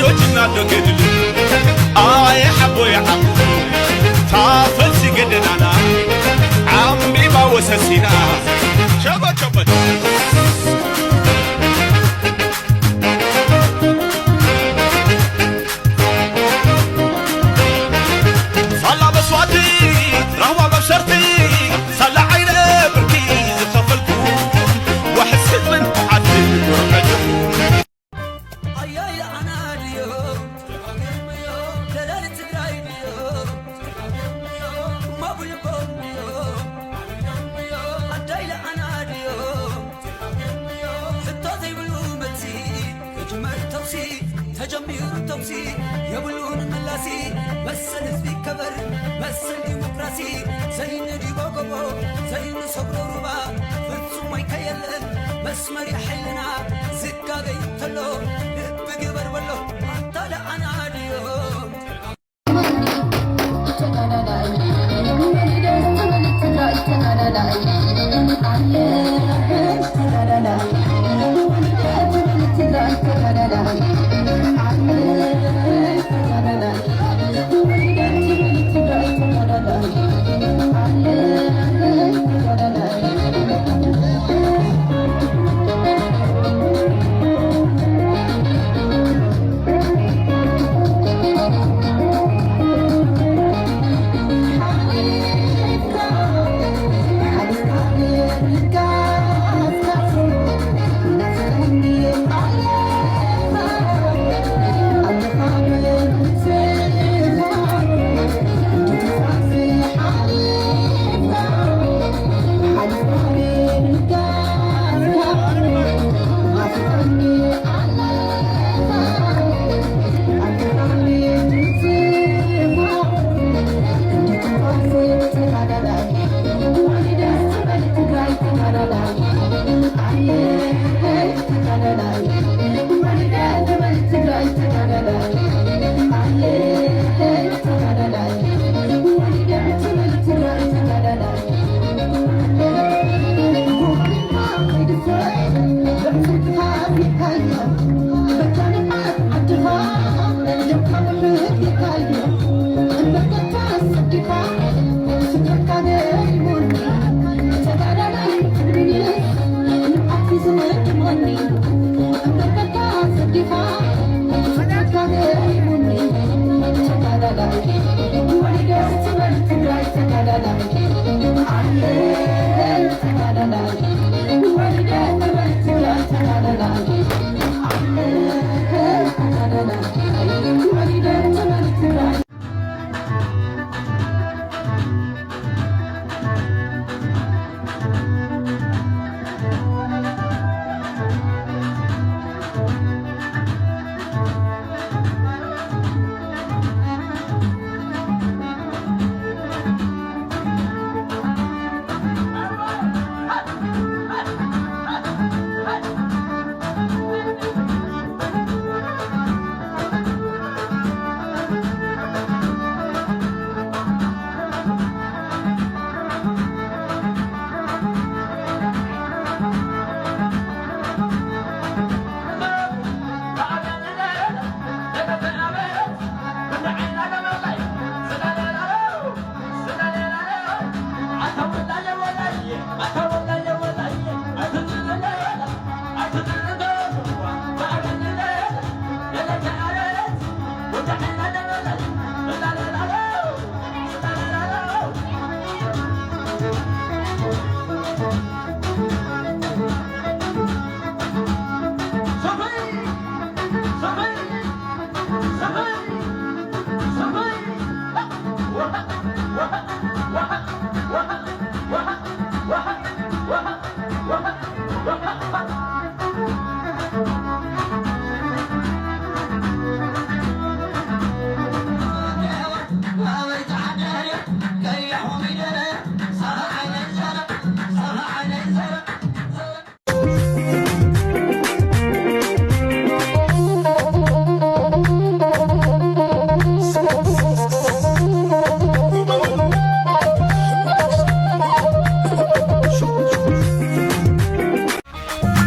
ጆጅና ዶ ገድሊ ኣየ ሓቦይ ዓቕሊ ታፈልሲ ገደናና ዓምቢባ ወሰሲና ሸበ ሸበ። ሳላ መስዋዕቲ ራህዋ መብሰርቲ ሳላ ዓይነ ብርኪ ዝኸፈልኩ ዋሕስ ህዝብን ዓዲ ጉርዐጅ። ኣያይ ኣና ድዮ ደላሊ ትግራይ ድዮ ማቡልቦም ድዮ ኣዳይ ለኣና ድዮ ሕቶ ዘይብሉ መልሲ ክጅመር ተኩሲ ተጀሚሩ ተኩሲ የብሉን መላሲ። መሰል ህዝቢ ይከበር፣ መሰል ዲሞክራሲ። ዘይንዲቦ ጎቦ ዘይንሰግሮ ሩባ ፍጹም ኣይከየለን መስመር ሓይልና። ዝጋገይ እንተሎ ልቢ ግበር በሎ ኣንታ ለኣና ድዮ። ተጋዳላይ ወሊደስ ትብል ትግራይ፣ ተጋዳላይ ተጋዳላይ ወሊደ ትብል ትግራይ፣ ተጋዳላይ ተጋዳላይ ወሊደ ትብል ትግራይ፣ ተጋዳላይ ተጋዳላይ።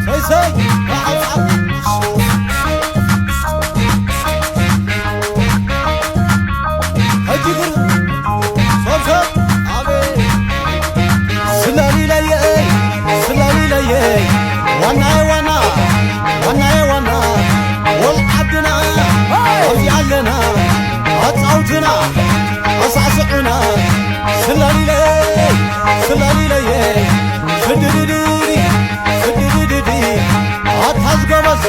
ሰይ ሰይ። ስላሊለይ ስላሊለየ ስድድድዲ ስድድድዲ ኣታዝ ጎበዝ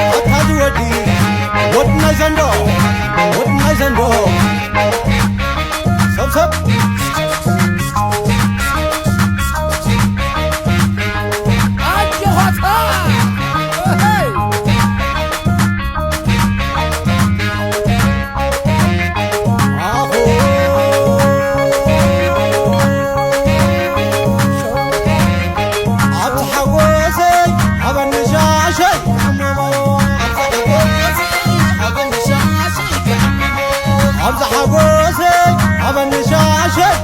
ኣታዝ ወዲ ወድናይ ዘንዶ ወድናይ ዘንዶ ሰብሰብ። ኣብቲ ሓጎሰይ ኣብ ኣነሻሸይ ኣብቲ ሓጎሰይ ኣብ ኣነሻሸይ።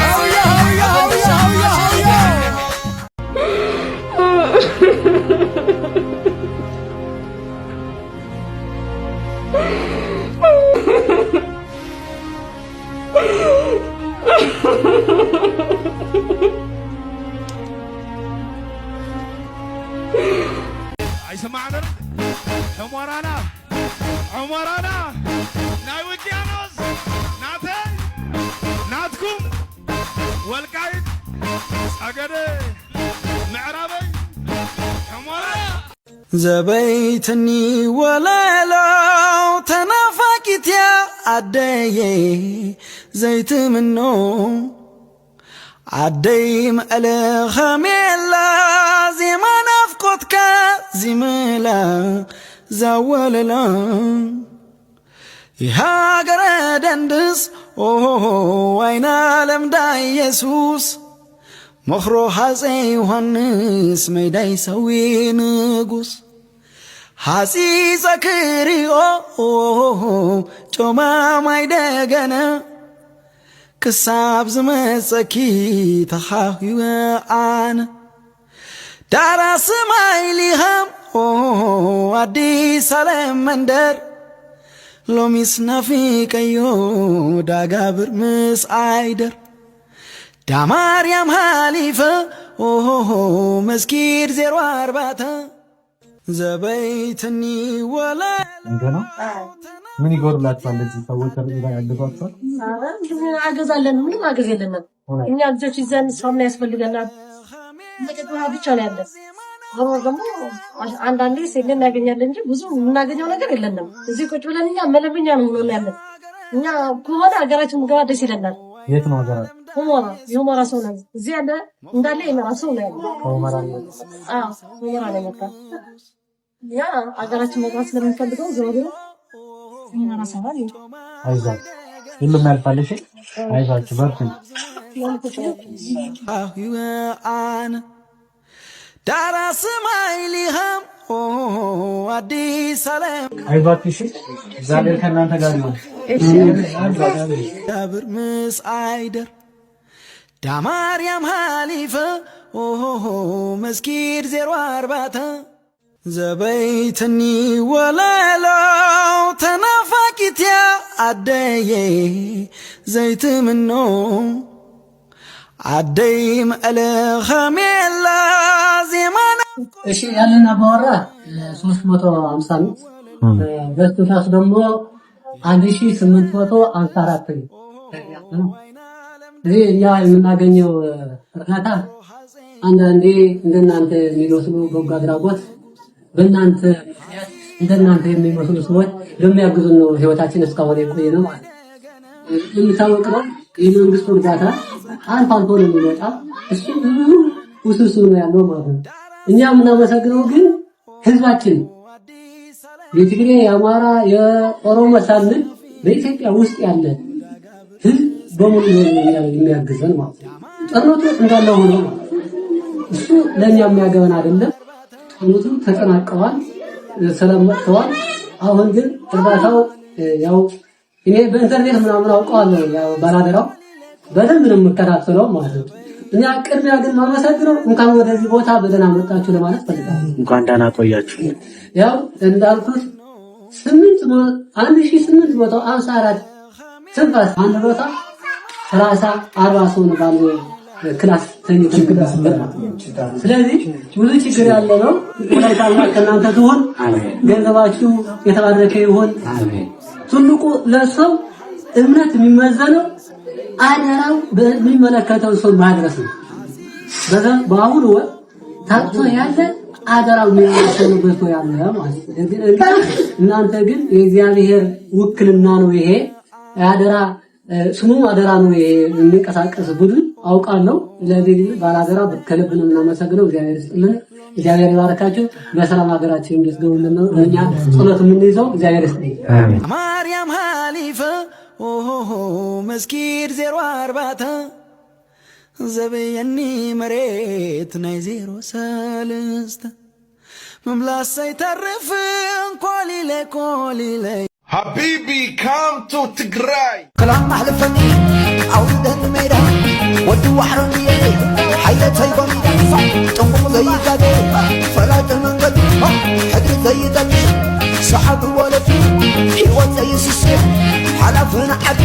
ሃውያ ሃውያ ሃውያ ሃውያ ሃውያ። ኣይሰማዕንን። ሕሞራና ሕሞራና ናይ ውቅያኖስ ናተይ ናትኩም ወልቃይት ጸገደ ምዕራበይ ሕሞራ። ዘበይትኒ ወለላው ተናፋቂትያ ኣደየ ዘይትምኖ ዓደይ ምዕለ ኸሜላ ዜማ ናፍቆትካ ዚምላ ዛወለላ የሃገረ ደንድስ ኦሆ ዋይና ለምዳ ኢየሱስ መኽሮ ሃፀ ዮሐንስ መይዳይ ሰዊ ንጉስ ሃፂ ዘክርዮ ጮማ ማይደገነ ክሳብ ዝመፀኪ ተኻሂወ ኣነ ዳራ ስማይ ሊሃም ኣዲስ ዓለም መንደር ሎሚስ ናፊቀዮ ዳጋብር ምስ ኣይደር ዳማርያም ሃሊፈ ኦሆ መስጊድ 04 ዘበይትኒ ገና ምን ይጎድላቸዋል? እዚህ ሰዎች ያግዟቸዋል? አገዝ አለን፣ ምንም አገዝ የለንም። እኛ ልጆች ይዘን ሳሙና ያስፈልገናል። መጠጥ ውሃ ብቻ ነው ያለን። አሁን ደግሞ አንዳንዴ ሴት እናገኛለን እንጂ ብዙ የምናገኘው ነገር የለንም። እዚህ ቁጭ ብለን እኛ መለመኛ ነው ሆኖ ያለን። እኛ ከሆነ ሀገራችን ምገባ ደስ ይለናል። የት ነው ሀገራችሁ? ሁመራ፣ የሁመራ ሰው ነው። እዚህ ያለ እንዳለ የመራ ሰው ነው ያለ። ከሁመራ ነው የመጣው? አዎ፣ ሁመራ ነው የመጣ። ያ ሀገራችን መግባት ስለምንፈልገው ዞሮ ዞሮ ሁመራ ሰባል። አይዟችሁ፣ ሁሉም ያልፋል። እሺ አይዟችሁ፣ በርቱ። ኣነ ዳራ ስማይ ሊሃም ኣዲስ ዓለም። አይዟችሁ፣ እሺ እግዚአብሔር ከእናንተ ጋር ይሁን። ጋብር ምስ አይደር ዳማርያም ሃሊፈ ኦሆ መስጊድ 04 ዘበይትኒ ወለላው ተናፋቂትያ ኣደየ ዘይትምኖ ዓደይ ምዕለ ኸሜላ ዜማና። እሺ፣ ያለን አባወራ 350 ነው። በስትንፋስ ደግሞ 1854 ነው። እዚህ እኛ የምናገኘው እርዳታ አንዳንዴ እንደናንተ የሚመስሉ በጎ አድራጎት በእናንተ ምክንያት እንደናንተ የሚመስሉ ሰዎች በሚያግዙን ነው ህይወታችን እስካሁን የቆየ ነው ማለት ነው። የሚታወቅ ነው፣ የመንግስቱ እርዳታ አልፎ አልፎ ነው የሚመጣ። እሱ ብዙ ውስብስብ ነው ያለው ማለት ነው። እኛ የምናመሰግነው ግን ህዝባችን የትግሬ፣ የአማራ፣ የኦሮሞ ሳንል በኢትዮጵያ ውስጥ ያለ ህዝብ በሙሉ ነው የሚያግዘን ማለት ነው። ጦርነቱ እንዳለ ሆኖ ማለት ነው። እሱ ለእኛ የሚያገበን አይደለም። ጦርነቱ ተጠናቀዋል፣ ሰላም መጥተዋል። አሁን ግን እርዳታው ያው እኔ በኢንተርኔት ምናምን አውቀዋለሁ። ያው ባላደራው በደንብ ነው የምከታተለው ማለት ነው። እኛ ቅድሚያ ግን ማመሰግነው እንኳን ወደዚህ ቦታ በደህና መጣችሁ ለማለት ፈልጋለሁ። እንኳን ደህና ቆያችሁ። ያው እንዳልኩት 1854 ትንፋስ አንድ ቦታ 30 40 ሰው ነው ባለው class ተኝቶ። ስለዚህ ብዙ ችግር ያለ ነው። ወላዲተ አምላክ ከእናንተ ትሁን። ገንዘባችሁ የተባረከ ይሁን። ትልቁ ለሰው እምነት የሚመዘነው አደራው በሚመለከተው ሰው ማድረስ ነው። በአሁኑ ወቅት ታጥቶ ያለ አደራው የሚመለከተው በዝቶ ያለ ማለት ነው። እናንተ ግን የእግዚአብሔር ውክልና ነው ይሄ አደራ፣ ስሙ አደራ ነው። ይሄ የሚንቀሳቀስ ቡድን አውቃለሁ። ስለዚህ ባላደራ ከልብ ነው የምናመሰግነው። እግዚአብሔር ይስጥልን፣ እግዚአብሔር ይባርካችሁ። በሰላም ሀገራችን እንድትገቡልን ነው እኛ ጸሎት የምንይዘው። እግዚአብሔር ይስጥልን። ማርያም ሃሊፈ ኦሆ መስጊድ 04 ዘብየኒ መሬት ናይ 03 ምምላስ ኣይተርፍ ኮሊለ ኮሊለ። حبيبي، come to Tigray. ክላም ኣሕልፈኒ ኣውደን ሜዳ ወዲ ዋሕሮን እየ ሓይለተይ ጎሚዳ ጥንቁቕ ዘይጋገ ፈላጥ መንገዲ ሕድሪ ዘይጠልዕ ሰሓቢ ወለዲ ሕይወት ዘይስስዕ ሓላፍን ዓዲ።